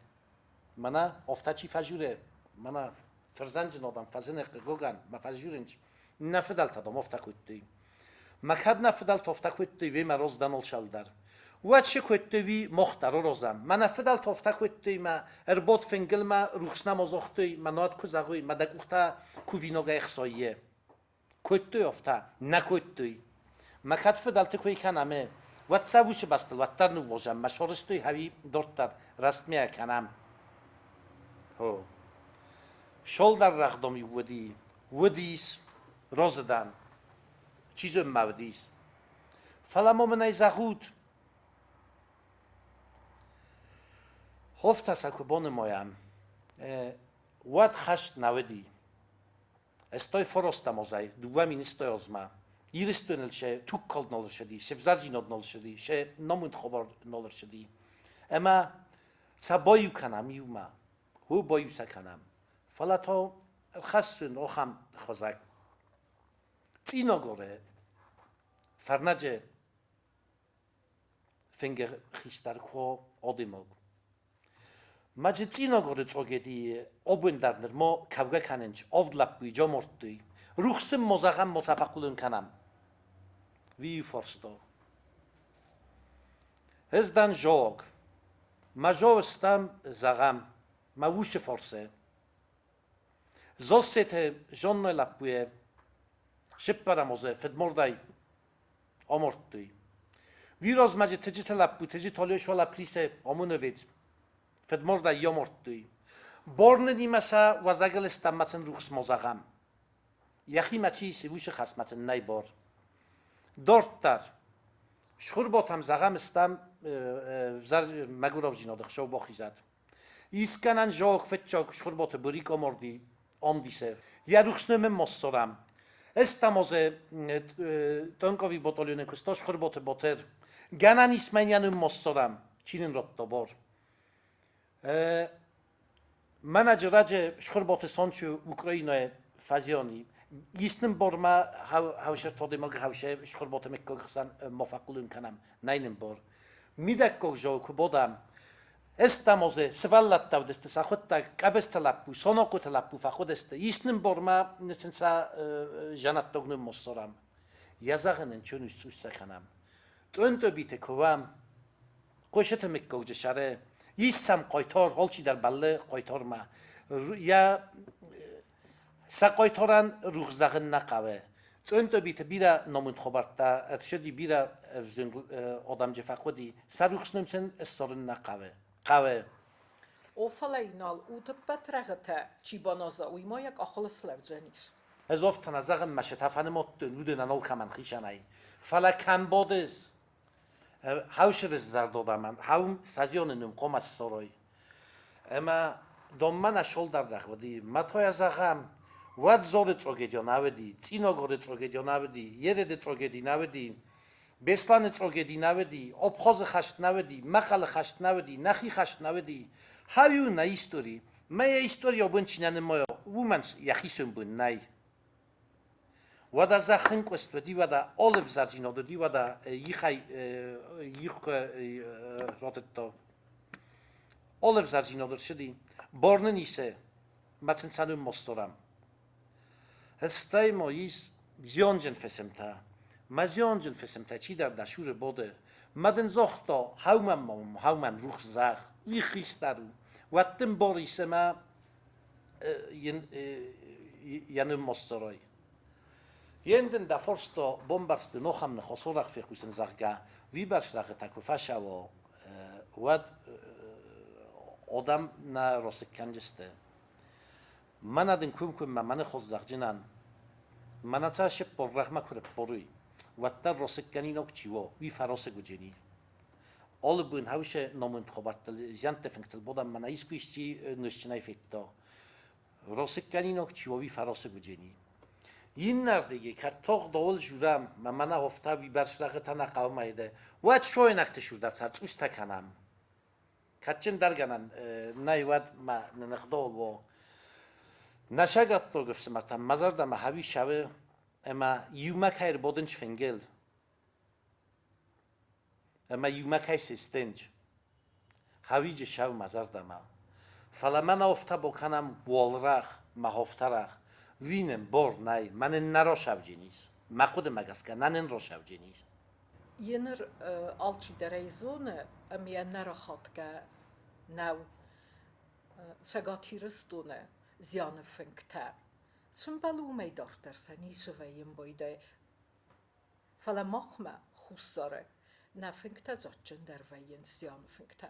B: мӕнӕ афтӕ чи фӕзуры, мӕнӕ фырзӕнджын адӕм фӕзыны хъыгагӕн, мӕ фӕзурынц, нӕ фыдӕлтӕ дам афтӕ кодтой. Мӕ кӕд нӕ фыдӕлтӕ афтӕ кодтой, уый мӕ роз дӕн сӕлдар. Уӕд цы кодтой, уый мах дӕр аразӕм. Мӕнӕ фыдӕлтӕ афтӕ кодтой, мӕ ӕрбадт фынгыл мӕ рухс нӕма загътой, мӕ над куы зӕгъой, мӕ дӕ къухтӕ кувинагӕй ӕхсайы. Кодтой афтӕ, нӕ кодтой. Мӕ кӕд фыдӕлты кой кӕнӕм, уӕд сӕ уыцы бӕстыл уӕддӕр ныууадзӕм, мӕ сӕрыстой хӕуи дарддӕр рӕстмӕ кӕнӕм. Хо. Солдар рӕгъдом-иу уыди, уыдис, разы дӕн. Чи зоны ма уыдис. Фӕлӕ ма мын ӕй зӕгъут, Хофтӕ сӕ куы банымайӕм, уӕд хӕст нӕ уыди. Стой форостамозӕй 2 000 азмӕ Ирыстоныл сӕ тугкалд нал ссыди, се взардзинад нал ссыди, сӕ намунд хабар нал ӕрцыди. Ӕмӕ сӕ баиу кӕнӕм иумӕ, хо баиу сӕ кӕнӕм. Фӕлӕ та ӕрхӕссын ахӕм хуызӕг. Цъинагары Фарнӕджы фынгы хистӕр куы адӕймаг. Маджы Цъинагары трагедийы абон дӕр нырма кӕугӕ кӕнынц авд лӕппуйы джаморттой. Рухс сын ма зӕгъӕм, ма сӕ фӕкъулын кӕнӕм. Уый фарста. Ӕз дӕн зоог. Мӕ зоо стӕм, зӕгъӕм, мӕ усы фӕрцы. Зассеты Жаннӕ лӕппуйы цыппӕрӕм азы фыдмардӕй амардтой. Уый размӕ дзы Тыджыты лӕппу Тыджыты Алешуала Присы ОМОНовец фыдмардӕй амардтой. Бӕрнынимӕ сӕ уӕзӕгыл стӕм сын рухс ма зӕгъӕм. Йӕхимӕ чи исы, уыцы хӕсмӕ сын нӕй бар. Дарддӕр Схуырботӕм зӕгъӕм стӕм мӕгуырӕвдзинады хсӕв бахизӕд. Искӕнӕн зоог фыццаг Схуырботы Бурик амарди Андисе. Йӕ рухс ном ын ма ссарӕм. Ӕз азы танковый батальоны куыста Схуырботы Батыр. Гӕнӕн ис мӕн йӕ ном ма ссарӕм, чи нын радта бар. Мӕнӕджы раджы Схуырботы Санчо Украинӕйы фӕзиан и. Ис нын бар ма хӕусӕртадӕймаг хӕусӕ Схуырботы мыггаг хсӕн ма фӕхъулын кӕнӕм. Нӕй нын бар. Мидӕггаг зал куы бадӕм, Ӕстӕм азы сывӕллӕттӕ уыдысты сӕхуыдтӕг Къӕбысты лӕппу, Сонохъоты лӕппу фӕхъуыдысты. Ис нын бормӕ сын сӕ зӕнӕттаг ныммоссорӕм. Йӕ зӕгъын ын чон сцъусцӕ кӕнӕм. Тъонтъобиты куы уӕм, Хъуысыты мыггаджы сӕры, ис сӕм хъайтар, алчидӕр бӕллы хъайтармӕ. Йӕ сӕ хъайтарӕн рухс зӕгъын нӕ хъӕуы. Тъонтъобиты бирӕ номынд хабӕрттӕ ӕрцыди, бирӕ ӕвзонг адӕмджы фӕхъуыди, сӕ рухс ном сын ссарын нӕ хъӕуы. Хъӕуы.
A: О, фӕлӕ Инал, утӕппӕт рӕгъытӕ чи баназа, уый ма йӕ къахыл слӕудзӕнис.
B: Ӕз афтӕ нӕ зӕгъын, мӕ сытӕ фӕнымадтон, уыдонӕн алкӕмӕн хицӕнӕй. Фӕлӕ кӕм бадыс? Хӕусырыз зӕрдодӕмӕн, хӕум сазионы ном хъуамӕ ссарой. Ӕмӕ донмӕ нӕ солдардах уыди, мӕ тойӕ зӕгъӕм, уӕд Зоры трагедио нӕ уыди, Цъинагоры трагедио нӕ уыди, Ереды трагеди нӕ уыди, Беслӕны трагеди нӕ уыди, Обхозы хӕст нӕ уыди, Мӕхъӕлы хӕст нӕ уыди, нӕхи хӕст нӕ уыди. Хӕу нӕ истори. Мӕ йӕ истори абон чи нӕ нымайа, уымӕн йӕхицӕн бон нӕй. Уӕдӕ зӕххынкъуыст уыди, уӕдӕ алы ӕвзӕрдзинад уыди, уӕдӕ ихӕй их куы ратыдта. Алы ӕвзӕрдзинад ӕрцыди. Бар нын исы, мӕ сын сӕ ном ма ссарӕм. Стӕй ма ис зианджын фысымтӕ. Мӕ зианджын фысымтӕ чидӕр дӕ цуры бады. Мӕ дын загъта, хӕумӕн ма хӕумӕн рухс зӕгъ, уый хистӕр у. Уӕд дын бар ис ӕмӕ йӕ ныммоссорой. Ендын дӕ форсто бомбӕрсты нохам ныхосорах фехъусын, зӕгъгӕ, уыйбӕрц рӕгъытӕ куы фӕцӕуа, уӕд Одӕм нӕ расыг кӕнджысты. Мӕнӕ дын кумкуммӕ мӕ ныхос зӕгъджынӕн. Мӕнӕ цӕ сыппор рӕгъмӕ куы рыппоруй, уӕддӕр расыггӕнинаг чи уо, уый фӕрасыг уыджени. Алы бон хӕусы намунд хабӕрттыл, зиӕнтты фынгтыл бадӕм мӕнӕ искуы исчи нозтджынӕй федта. Расыггӕнинаг чи уа, уый фӕрасыг уыджени. Иннӕрдыги, кӕд тагъдауыл журӕм, мӕ мӕнӕ афтӕ уыйбӕрц рӕгъытӕ нӕ хъӕумӕ уӕд сойнӕгты сур дӕр сӕ цъустӕ кӕнӕм. Кадджындӕргӕнӕн нӕй, уӕд мӕ ныхдол уо. Нӕ сагаттог ӕфсымӕртӕм мӕ зӕрдӕмӕ хауи сауы ӕмӕ иумӕ кӕй ӕрбадынч фынгыл ӕмӕ иумӕ кӕй систынч. Хауиджы сау мӕ зӕрдӕмӕ. Фӕлӕ мӕн афтӕ бакӕнӕм уӕлрӕх мӕ хофтӕрӕх. Уый нын бор нӕй, мӕ нын нӕ росавджын ис. Мӕ хъуыдымӕ гӕсгӕ, нӕ нын росавджын ис.
A: Еныр алчидӕр ӕй зоны, ӕмӕ йӕ нӕрахатгӕ нӕу Цӕгат Ирыстоны зианы фынгтӕ. Цы мбӕлы, уымӕй дарддӕр сӕ ницы вӕййы ӕмбойдӕй. Фӕлӕ махмӕ, Хуссары, нӕ фынгтӕ дзаджджындӕр вӕййынц зианы фынгтӕ.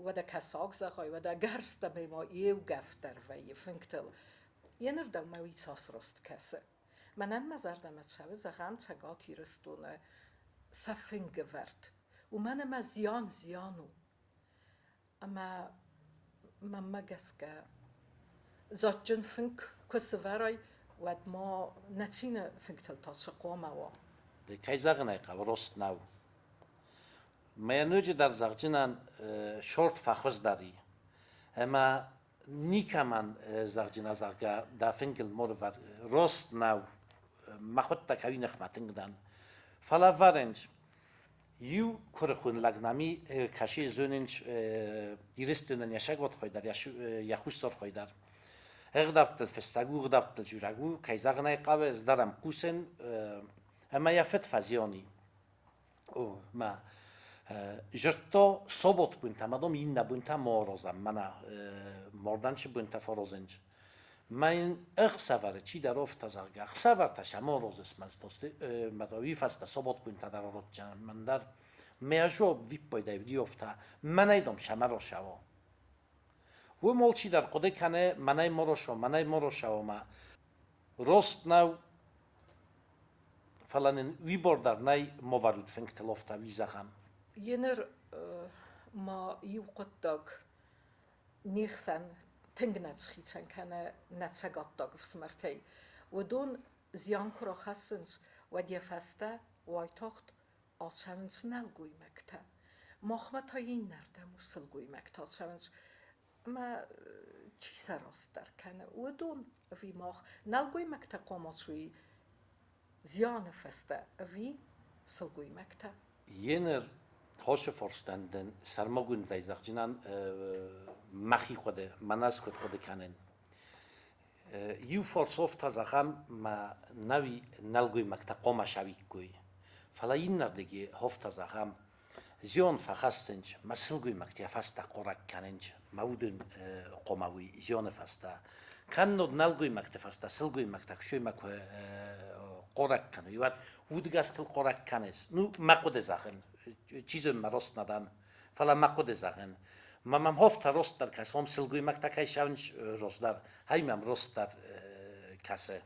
A: Уӕдӕ кӕсаг зӕгъай, уӕдӕ гӕрзтӕ ма еугӕф дӕр вӕййы фынгтыл. Еныр дӕумӕ уый цас раст кӕсы? Мӕнӕн мӕ зӕрдӕмӕ цӕуы, зӕгъӕм, Цӕгат Ирыстоны сӕ фынгӕвӕрд. Уымӕн ӕмӕ зиан зиан у. Ӕмӕ мӕнмӕ гӕсгӕ, дзаджджын фынг куы сывӕрай, уӕд ма нӕ цины фынгтыл та цы хъуамӕ уа?
B: Кӕй зӕгъын ӕй хъӕуы, рост нӕу. Мӕ ноджыдӕр зӕгъджынӕн шорт фӕхуыздӕр и. Ӕмӕ никӕмӕн зӕгъджынӕ, зӕгъгӕ, дӕ фынгыл морвӕр рост нӕу, мӕхуыдтӕг ӕви ныхмӕ тынг дӕн. Фӕлӕ вӕрынч, иу куырыхон лӕг нӕми кӕси зонинч Ирыстонӕн йӕ сӕгвӕдхой дӕр, йӕ хуссархой дӕр. Ӕгъдӕуттыл фыссӕг у, ӕгъдӕуттыл дзурӕг у, кӕй зӕгъын ӕй хъӕуы, ӕз дӕр ӕм хъусын, ӕмӕ йӕ фыд фӕзиан и. Мӕ зырдта собот бунтӕ, ма дам иннӕ бунтӕ ма аразӕм, мӕнӕ мордӕнчы бунтӕ фӕаразынч. Мӕ йын ӕхсӕвӕры чидӕр афтӕ, зӕгъгӕ, ӕхсӕвӕртӕ сӕ ма аразыс, мӕ уый фӕстӕ собот бунтӕ дӕр аразджынӕн мӕн дӕр. Мӕ ӕз виппайдӕй уыди афтӕ, мӕнӕй, дам, сӕ ма расӕуа. Уым алчидӕр хъуыды кӕны, мӕнӕй ма расӕуа, мӕнӕй ма расӕуа, мӕ рост нӕу, фӕлӕ нын уый бар дӕр нӕй ма вӕрут фынгтыл афтӕ, уый зӕгъӕм.
A: Еныр ма иу хъуыддаг не хсӕн тынг нӕ схицӕн кӕны нӕ цӕгаттаг ӕфсымӕртӕй. Уыдон зиан куы рахӕссынц, уӕд йӕ фӕстӕ уайтагъд ацӕуынц нӕлгоймӕгтӕ. Махмӕ та иннӕрдӕм у сылгоймӕгтӕ ацӕуынц. Ӕмӕ чи сӕ растдӕр кӕны, уыдон ӕви мах? Нӕлгоймӕгтӕ хъуамӕ суой зианы фӕстӕ ӕви сылгоймӕгтӕ?
B: Еныр хосы форстӕн дын сӕрмагондӕй зӕгъджынӕн мӕхи хъуыды, мӕнӕ ӕз куыд хъуыды кӕнын. Иу форсофтӕ зӕгъӕм, ма нӕуи нӕлгоймӕгтӕ хъуамӕ сауиккой. Фӕлӕ иннӕрдыги хофтӕ зӕгъӕм, зион фӕхӕссынч, мӕ сылгоймӕгтӕ фӕстӕ хъорӕг кӕнынч, мӕ уыдон хъуамӕ уый зионы фӕстӕ. Кӕннод нӕлгоймӕгты фӕстӕ сылгоймӕгтӕ куы куы хъорӕг кӕной, уӕд удгӕстыл хъорӕг кӕныс. Ну, мӕ хъуыды зӕгъын, чи зоны, мӕ рост нӕ дӕн, фӕлӕ мӕ хъуыды зӕгъын. Ма мӕм хофтӕ ростдӕр кӕсы, ом сылгоймӕгтӕ кӕй сӕуынц ростдӕр, хай мӕм ростдӕр кӕсы.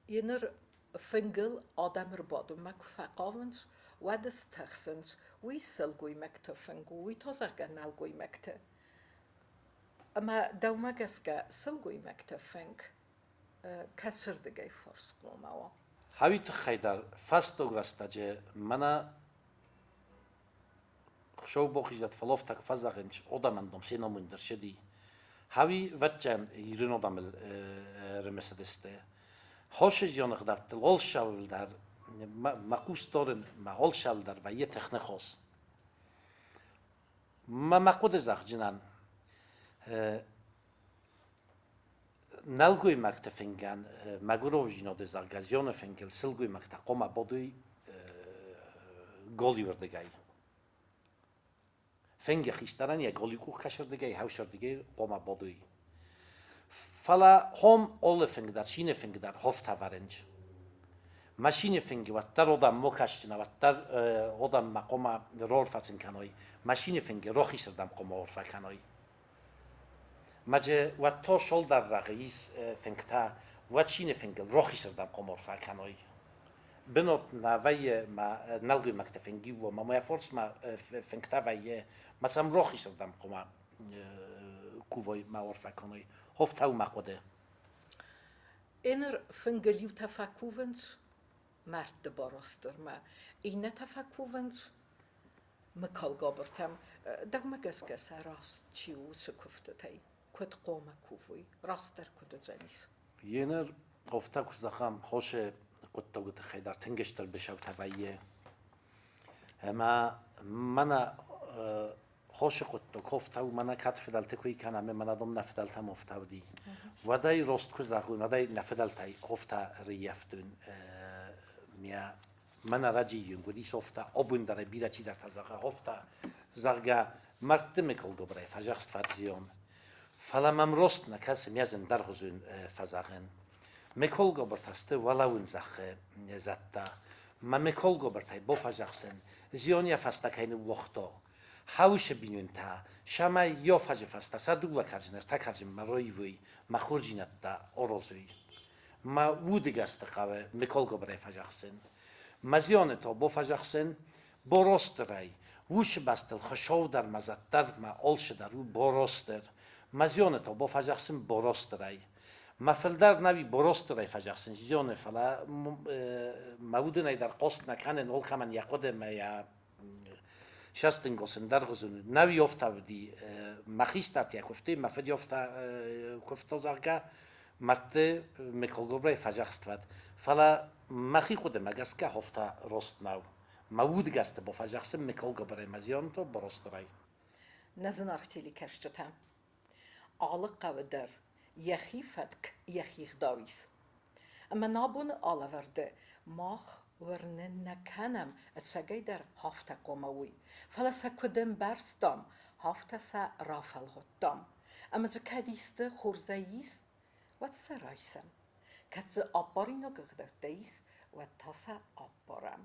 A: Еныр фынгыл адӕм ӕрбадынмӕ куы фӕхъавынц, уӕд стыхсынц, уый сылгоймӕгты фынг у, уый та, зӕгъгӕ, нӕлгоймӕгты. Ӕмӕ дӕумӕ гӕсгӕ сылгоймӕгты фынг кӕцырдыгӕй фарс хъуамӕ уа?
B: Хауи тыххӕй дӕр фӕстаг рӕстӕджы мӕнӕ Хуцаубохизӕд фӕлофтӕг фӕзӕгъынц, одӕмӕн, дам, се номундӕр ссыди. Хауи вӕдджӕн ирон адӕмыл ӕрымысыдысты. Хосызион ӕгъдӕуттыл олсауыл дӕр мӕ хъус дарын, мӕ олсауыл дӕр вӕййы тыхныхос. Мӕ мӕ хъуыды зӕгъджынӕн, нӕлгоймӕгты фынгӕн мӕгуыровзинады, зӕгъгӕ, зионы фынгыл сылгоймӕгтӕ хъуамӕ бадой галиуырдыгӕй. Фынгы хистӕрӕн йӕ галиу къух кӕсырдыгӕй, хӕусырдыгӕй хъуамӕ бадой. Фӕлӕ хом алы фынг дӕр, цины фынг дӕр хофтӕ вӕрынч. Машины фынг уӕддӕр одӕм мокасджына, уӕддӕр одӕммӕ хъуамӕ рорфӕцын кӕной. Машины фынг рохисырдӕм хъуамӕ орфӕ кӕной. Ма же уӕд то шолдар рагъы ис фынгтӕ, уӕд чины фынгыл рохисырдӕм хъуамӕ арфӕ кӕной. Бынот нӕ вӕййы ма нӕлгоймӕгты фынг иууыл, ма мӕ форсмӕ фынгтӕ вӕййы, ма сӕм рохисырдӕм хъуамӕ кувой ма арфӕ кӕной. Хофтау мӕ хъуыды.
A: Эныр фынгыл иутӕ фӕкувынц мӕрдты Барастырмӕ, иннӕтӕ фӕкувынц Мыкалгабыртӕм. Дӕумӕ гӕсгӕ сӕ раст чи у уыцы куывтытӕй? Куыд хъуамӕ кувой? Растдӕр куыд уыдзӕнис?
B: Еныр афтӕ куы зӕгъӕм, хосы хъуыддӕгты тыххӕй дӕр тынг стыр быцӕутӕ вӕййы. Ӕмӕ мӕнӕ хосы хъуыддаг хофтӕ у, мӕнӕ кӕд фыдӕлты куы кӕнӕм, мӕнӕ дон нӕ фыдӕлтӕм офтӕ уыди. Уӕдӕй рост куы зӕгъон, уӕдӕй нӕ фыдӕлтӕй офтӕ рыййӕфтон мӕ мӕн ӕрӕджы уыдис офтӕ, абон дӕр бирӕ чидӕртӕ зӕгъы офтӕ, зӕгъгӕ, мӕрдты Миколгобрӕй фӕзӕхст фӕдзион. Фӕлӕ мӕм рост нӕ кӕсы ме зындӕргъуызон фӕзӕгъын. Миколгобыртӕ сты уӕлӕуын зӕххы зӕдтӕ. Мӕ Миколгобыртӕй бофӕзӕхсын, зион йӕ фӕстӕ кӕй ныууагъто. Хаусы бинонтӕ, сӕмӕй йо фӕзы фӕстӕ сӕ дыууӕ кӕрдзыны ӕртӕ кӕрдзынмӕ ройвуй, мӕ хорздзинӕдтӕ орозуй. Мӕ удыгӕсты хъӕуы Миколгобырӕй фӕзӕхсын. Мӕ зионы то бофӕзӕхсын Боростырӕй. Уышы бӕстыл Хуыцау дӕр мӕ зӕд дӕр мӕ олсы дӕр у Боростыр. Мӕ зионы то бофӕзӕхсын Боростырӕй. Мӕ фылдӕр нӕуи Боростырӕй фӕзӕхсын зионы, фӕлӕ мӕ удынӕй дӕр хъост нӕ кӕнын, олкӕмӕн йӕ хъуыды мӕ йӕ сӕстынгосын дӕргъызын. Нӕуи офтӕ уыди мӕ хистӕртӕ куывтой, мӕ фыд офтӕ куывто, зӕгъгӕ, мӕрдты Миколгобрӕй фӕзӕхствӕд. Фӕлӕ мӕхи хъуыдымӕ гӕсгӕ хофтӕ рост нӕу. Мӕ удгӕсты бофӕзӕхсын Миколгобрӕй мӕ зионто Боростырӕй.
A: Нӕ зынаргъ телекӕсджытӕ, алы хъӕуы дӕр йӕхи фӕтк, йӕхи гъдау ис. Ӕмӕ нӕ абоны алӕвӕрды мах уырнын нӕ кӕнӕм, ӕцӕгӕйдӕр афтӕ хъуамӕ уой. Фӕлӕ сӕ куыд ӕмбӕрстам, афтӕ сӕ рафӕлгъуыдтам. Ӕмӕ дзы кӕд исты хорзӕй ис, уӕд сӕ райсӕм. Кӕд дзы аппаринаг ӕгъдӕуттӕ ис, уӕд та сӕ аппарӕм.